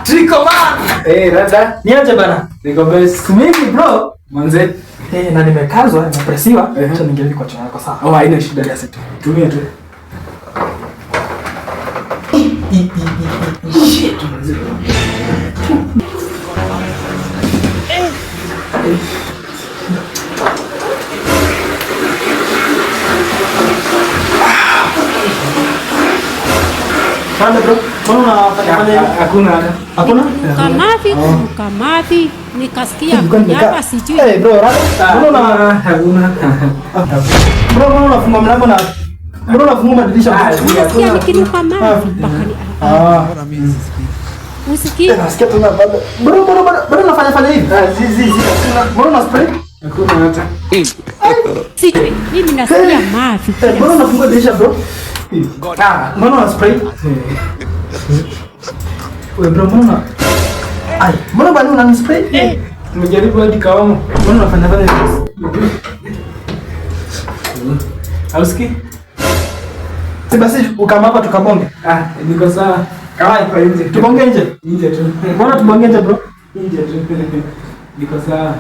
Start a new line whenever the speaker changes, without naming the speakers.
Triko man.
Eh, rada.
Niaje bana?
Niko best.
Siku mingi bro.
Manze.
Eh, na nimekazwa, nimepresiwa.
Ehe.
Acha ningerudi kwa choo yako sawa.
Oh, haina shida.
Kiasi tu.
Tumia tu.
Shit, manze. Rada bro, mbona unafanya fanya hivi?
Hakuna hata.
Hakuna?
Kuruka mavi, kuruka mavi, nikasikia
Nilikuwa nimekaa.
hapa sijui.
Eh, bro, rada. Mbona una
Hakuna.
Bro, mbona unafunga mlango na mbona unafunga madirisha?
Ah,
Nasikia nikiruka mavi mpaka ni
Ah.
usikii.
Eh, nasikia tena bado. Bro, bro, bro, bro unafanya fanya hivi?
Ah, zi zi zi. Hakuna.
Mbona una spray?
Hakuna hata.
Sijui mimi nasikia mavi.
Eh, mbona unafunga dirisha bro?
Ah.
Mbona una spray? Wewe bro, mbona una Ai, mbona bado una spray?
Tumejaribu hadi kaomo.
Mbona unafanya fanya hivi?
Hausikii?
Si basi ukama hapa tukabonge.
Ah, niko sawa. Kama iko nje.
Tubonge nje.
Nje tu.
Mbona tubonge nje bro?
Nje tu. Niko sawa.